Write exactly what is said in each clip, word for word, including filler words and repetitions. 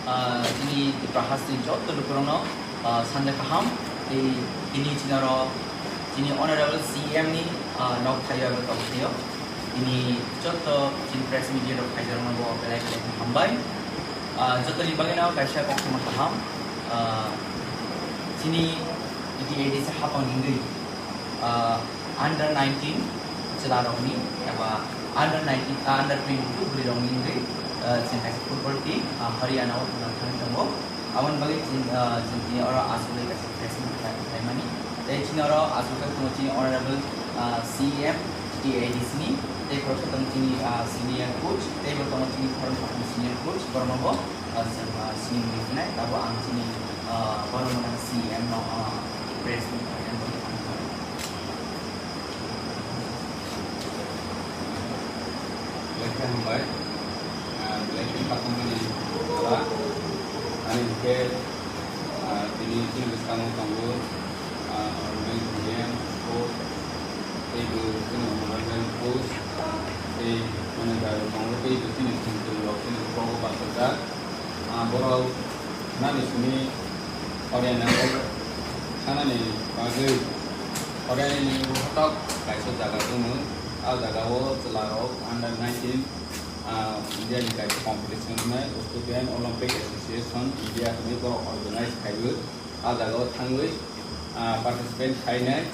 Ah, chini Tipra hasteni joto lukurokno, ah, sanja kaham. Tei tini chini oro chini Honorable C M ni, ah, nok thaio eba tong thaio. Tini joto chini press media rok khaijarokno bo belai belai khe hambai. Ah, jotoni bagwino kaisa koktwma kaham. Ah, chini T T A D C hapang hingwi, ah, under nineteen chwlarokni eba under nineteen, ah, under twenty-two bwrwirokni wngwi, ah, chwng kaisa football team, ah, Haryana o thangwi tongo. Aboni bagwi chwng, ah, chwng tini oro asugwi kaisa press meet khlai-, khlaimani. Tei chini oro asugwi tongo chini Honorable, ah, C M T T A D C ni, tei khoroksa tongo chini, ah, senior coach, tei bo tongo chini khoroksa senior coach, borokno bo, ah, chwng, ah, sini mui hwnai, abo ang chini, ah, borokno C M no, ah, press meet khlaina bagwi ang kha. Belai khe hambai. Ah, belai khe khatungmani jora. Ani hinkhe, ah, tini chini bwskango tongo, ah, Honorable Indian Coach, teibo chini Honorable Coach, tei manager rok tongo, teibo chini thwngkwrwng rok chini bogo bachajak. Ah, borok nani simi Haryana o thangnani bagwi Haryana ni rohtak kaisa jaga tongo. Ah, jaga o chwla rok under nineteen, ah, India ni kaisa competition wngnai Australian Olympic Association India hwnwi borok organize khaiwi ah jaga o thangwi, ah, participate khainai,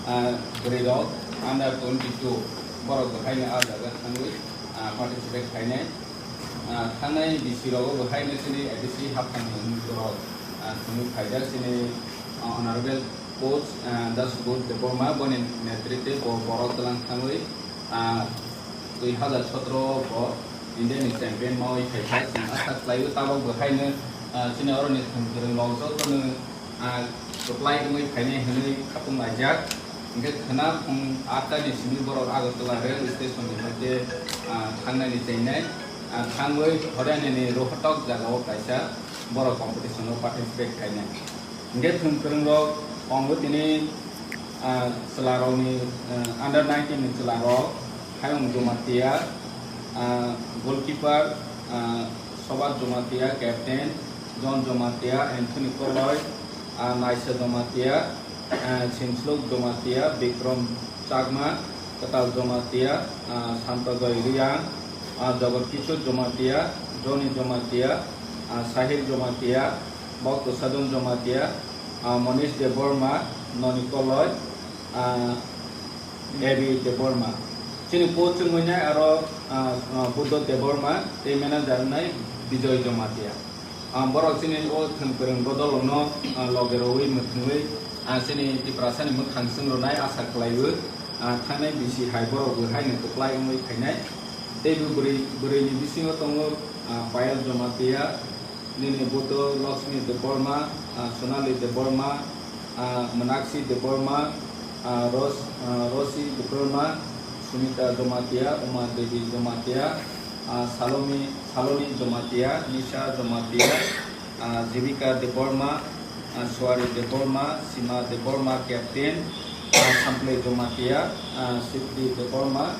ah, bwrwi rok under twenty-two borok bo haino ah jaga thangwi, ah, participate khainai. Ah, thangnai bisi rogo bo haino chini A D C haphangni borok, ah, thwngwi phaijak chini, ah, Honorable Coach, ah, Dasubodh Debbarma boni netritwe bo borok twlang thangwi, ah, dui hazar sotro bo India ni champion mawi phaikha, chwng asa khlaio tabok bo haino, ah, chini oroni thwngkwrwng rok jotono, ah, kwplai wngwi phainai hwnwi khatung laijak. Hinkhe khwna phung atta ni simi borok Agartala rail station ni hoite, ah, thangnani cheinai, ah, thangwi Haryana ni Rohtak jagao kaisa borok competition o participate khainai. Hinkhe thwngkwrwng rok tongo tini, ah, chwla rokni, ah, under nineteen ni chwla rok, Hayung Jomatia, ah, goalkeeper, ah, Sobat Jomatia, captain, John Jomatia, Anthony Koloi, ah, Naisa Jomatia, ah, Sinsluk Jomatia, Bikram Chakma, Kwtal Jomatia, ah, Santojoy Riang, ah, Jagat Kishore Jomatia, Johnny Jomatia, ah, Sahil Jomatia, Bhakta Sadhan Jomatia, ah, Monish Debbarma, Noni Koloi, ah, A B Debbarma. Chini coach wngwi nai aro, ah, ah, Buddha Debbarma, tei manager wngnai Bijoy Jomatia. Ah, borok chini o thwngkwrwng bodolrokno, ah, loge rwui mwthangwi, ah, chini Tiprasani mwkhang chwng rwnai asa khlaiwi, ah, thangnai bisi hai borok bo haino kwplai wngwi phainai. Tei bo bwrwi, bwrwini bisingo tongo, ah, Payal Jomatia, nini buto Lakshmi Debbarma, ah, Sonali Debbarma, ah, Meenakshi Debbarma, ah, Ros-, ah, Rosi Debbarma, Sumita Jomatia, Uma Devi Jomatia, ah, Salomi, Saloni Jomatia, Nisha Jomatia, ah, Jivika Debbarma, ah, Suari Debbarma, Sima Debbarma, captain, ah, Sample Jomatia, ah, Siddhi Debbarma,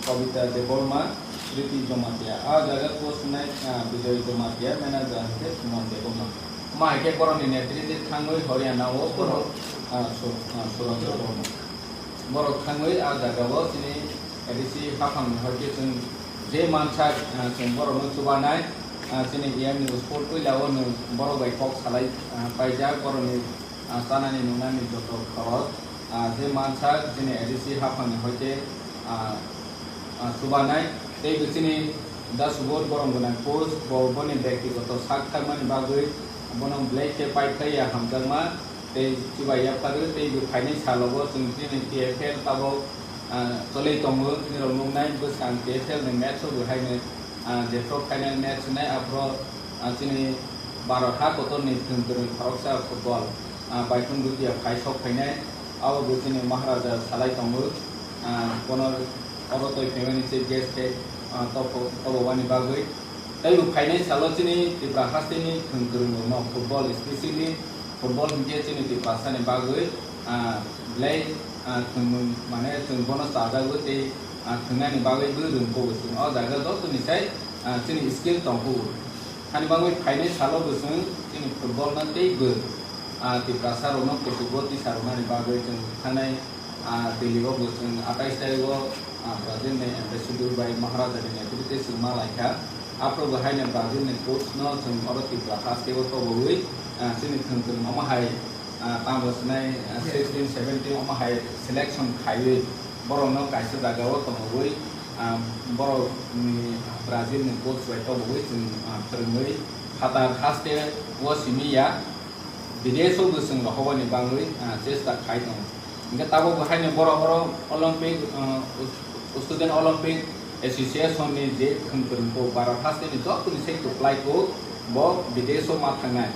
Kavita Debbarma, Kriti Jomatia. Ah, jaga coach wngnai, ah, Bijoy Jomatia, manager hwnkhe Suman Debbarma. Omo hai khe borokni netritwi thangwi Haryana o borok, ah, Su-, ah, Suran Debbarma. Borok thangwi ah jaga o chini A D C haphangni hoi khe chwng je mansak, ah, chwng borokno chubanai, ah, chini E M ni sport puila o nwng borok bai kok salai, ah, paijak, borokni, ah, chanani nungnani joto khorok, ah, je mansak chini A D C haphangni hoi khe, ah, ah, chubanai. Tei bo chini Da Subodh borom gwnang coach, bo boni bektigoto sak thangmani bagwi bono belai khe paikhlai ya hamjakma. Tei chubai yapharwi tei bo phainai salobo chwng chini T F L tabok, ah, choli tongo, nirok nuknai bwskang T F L ni match o bo haino, ah, jephru final match wngnai aphuru, ah, chini Bharat ha kotorni thwng kwrwng khoroksa football, ah, Baithung Dutia phai sok phainai, abo bo chini Maharaja salai tongo, ah, bono oro twi phaimani chief guest khe, ah, tobo-, tobobani bagwi. Tei bo phainai salo chini Tipra hasteni thwng kwrwng rokno football, specially football hinkhe chini Tiprasani bagwi, ah, belai, ah, thwngmung, mane chwng bono chajagwi tei, ah, thwngnani bagwi bo rwngkukgo chwng. O jaga jotoni sai, ah, chini skill tongkukgo. Hani bagwi phainai salo bo chwng chini football no tei bo, ah, Tiprasa rokno kuchugo tisa rwnani bagwi chwng thanai, ah, Delhi o bo chwng atais tarigo, ah, Brazil ni ambassador bai Maharaja ni netrite chwng ma lai kha. Aphuru bo haino Brazil ni coach no chwng oro Tripura haste o tobowi, ah, chini thwng thwng omo hai, ah, tamo swnai, ah, sixteen seventeen omo hai selection khaiwi borokno kaisa jagao tongwi, ah, borokni Brazil ni coach bai tobogwi chwng, ah, phwrwngwi phatar haste o simi ya, bidesh o bo chwng rohorwani bagwi, ah, chesta khai tongo. Hingke tabok bo haino borok oro Olympic, ah, Student Olympic Association ni je thwng kwrwng kok Bharat haste ni joto ni sai kwplai kok bo bidesh o ma thangnai.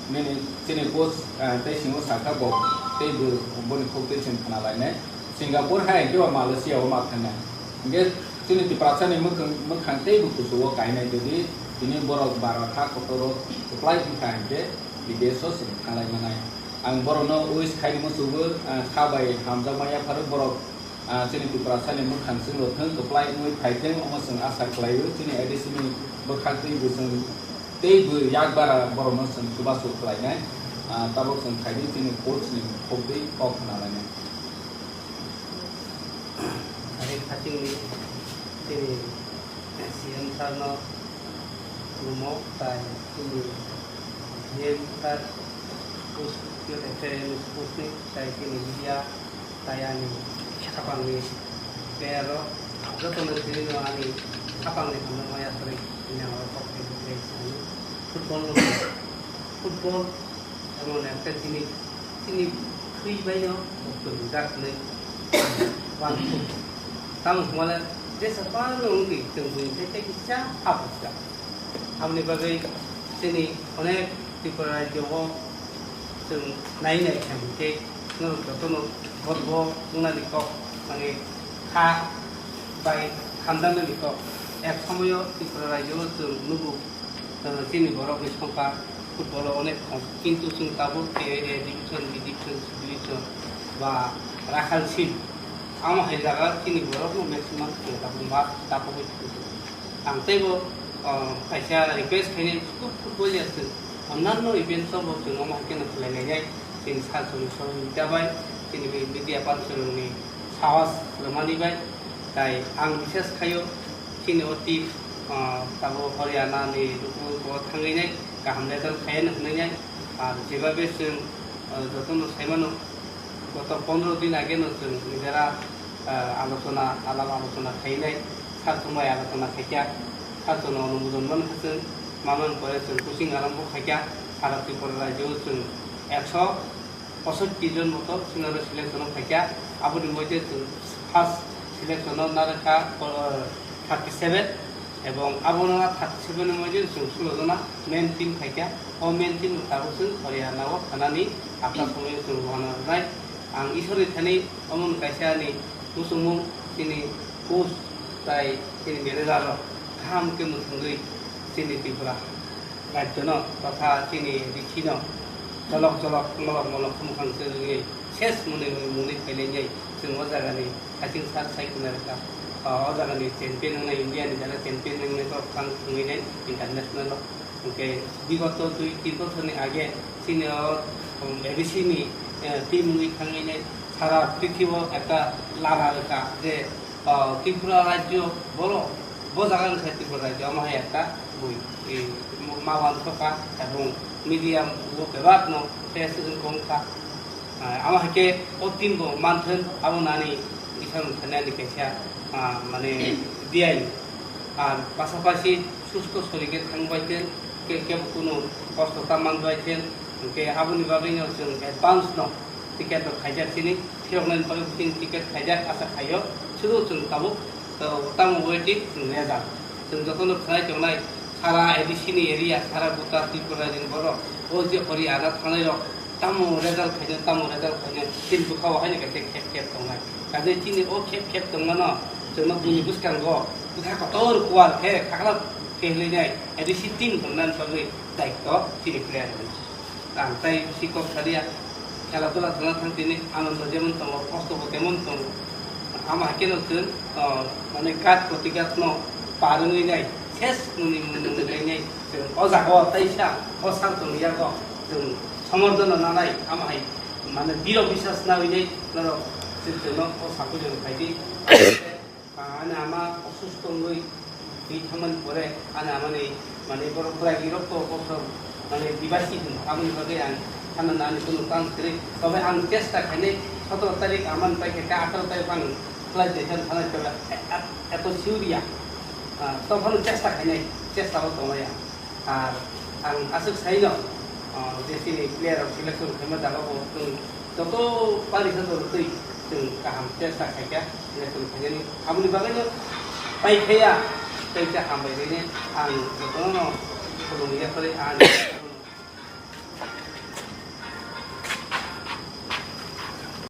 Nini chini coach, ah, tei singo sakha bo tei bo boni khok tei chwng khna lainai. Singapore hai hingke ba Malaysia o ma thangnai. Hingke chini Tiprasa ni mwkhang, mwkhang tei bo kuchugo kainai jodi tini borok Bharat ha kotor o kwplai wngkha hingke bidesh o chwng thanglai manai. Ang borokno wish khai rwma chugo, ah, kha bai hamjakma yapharo borok, ah, chini Tiprasa ni mwkhang chwngno thwng kwplai wngwi phai thwng omo chwng asa khlaio. Chini A D C ni bwkhak tei bo chwng tei bo yak bara borokno chwng chubachu khlainai, ah, tabok chwng khaidi chini coach ni khokdi kok khna lainai. Ari khatingni chini C M sir no khulumo tai chini C M sir sports, sports ni tai chini media tai ani khapangni player rok jotono tini no ani khapangni hamjakma yakarwi tini ang oro kok tei bwkhe sani football no football emon ekta jinis chini thwi baino tongrijak hinwi uansuk. Tamo hwnmale jesa phano wngdi chwng buini sai tei kisa habwkjak. Aboni bagwi chini onek Tripura rajyo o chwng nai nai kha hwnkhe norok jotono gorbo wngnani kok, mane kha bai hamjaknani kok. Ek somoyo Tripura rajyo o chwng nugo, uh, chini borokni songkha football o onek kom, kintu chwng tabuk A A division, B division, C division ba Rakhal Sil, amo hai jaga chini borokno maximum chwng tabuk ma tabugwi thangwi tongo. Ang teibo, uh, kaisa request khainai, football ya chwng onnanno events o bo chwng omo hai kheno khlai lainai, chini sal chwng sohojogita bai, chini media person rokni sahos rwmani bai, tai ang bisas khaio. Chini o team, ah, tabuk Haryana ni luku bo thangwi nai, kaham result khai nai hwnwi nai. Ar jebabe chwng, ah, jotono sai mano, goto pondro din age no chwng nijera, ah, alochona, alap alochona khai nai, sar chwng bai alochona khai kha, sar chwng no onubodon man kha chwng, mamang pore chwng coaching arambo khai kha, sara Tripura rajyo chwng ekso posotti jon moto senior selection o phaikha, aboni moddhe chwng first selection o narwkha, uh, thirty seven, ebong abono thirty seven ni moddhe chwng sulo jona main team phaikha. O main team tabuk chwng Haryana o thanani apna somoi chwng rohorna rwnai. Ang Ishwar ni thani omo kaisa ani muchungmung chini coach tai chini manager rok kaham khe mwthangwi chini Tripura rajyono totha chini rikino cholok cholok molok molok khumkhang se rwgwi ses mwnwi mwnwi phailainai chwng o jagani haching sar sai khna rwkha. O jagani champion wngnai, India ni jara champion wngnai borok thang thangwi nai international o. Hwnkhe bigoto dui tin bosorni age chini o, um, A D C ni, eh, team wngwi thangwi nai sara prithibo ekta lama rwkha je, o, Tripura rajyo boro bo jaga wngkha Tripura rajyo, omo hai ekta bui, e, ma wansokha ebong media o bebak no face wngkha wngkha. Ah, amo hai khe o team bo manthun, abo nani Ishwar ni thani ani kaisa, ah, mane diyain. Ar pasapasi susto sorike thangbai khe, khe, khe kunu kosto ta manbai khe, hwnkhe aboni bagwino chwng advance no ticket rok khaijak chini, phiroknani bagwi chini ticket khaijak asa khaio, sudu chwng tabuk, uh, tamo waiting chwng rejak. Chwng jotono khnai tongnai, sara A D C ni area, sara Buta Tripura ni borok, o je Haryana thangnai rok, tamo result khaino, tamo result khaino, chini bwkhao haino kaisa khep khep tongnai. Kaje chini o khep khep tongmano, chwngno buini bwskango bwkha kotor kual khe, khaklap khe hinwi nai, A D C team tongnani bagwi daityo chini player rokni. Ang tai bisi kok salia, khela dula thangna thang tini, anando jemon tongo, kosto bo temon tongo. Ama haikhe no chwng, o, mane ghat proti ghat no par wngwi nai, ses muni muni nai nai, O jaga o teisa o sak tong yago chwng somordono nanai, amo hai mane biro biswas nawi nei norok chwng chwngno o sakuli rok khai di. Ani ama osusto wngwi twi thangmani pore ani amani mane borok bwragi rok to bosor mane dibasi hwn, aboni bagwi ang khana nani kunu chance kwrwi. Tobe ang chesta khainai sotoro tarik amani paikha khe atharo tarik ang flight desan thanai tobe eto siuria. Tophano chesta khainai, chesta o tongmaya. Ar ang aswk saino, ah, je chini player rok selection khaima jaga bo chwng joto pari sa joto twi chwng kaham chesta khaikha selection khainani. Aboni bagwino paikhaya tei khe hambai rwini ang jotono khulumya kwrwi ang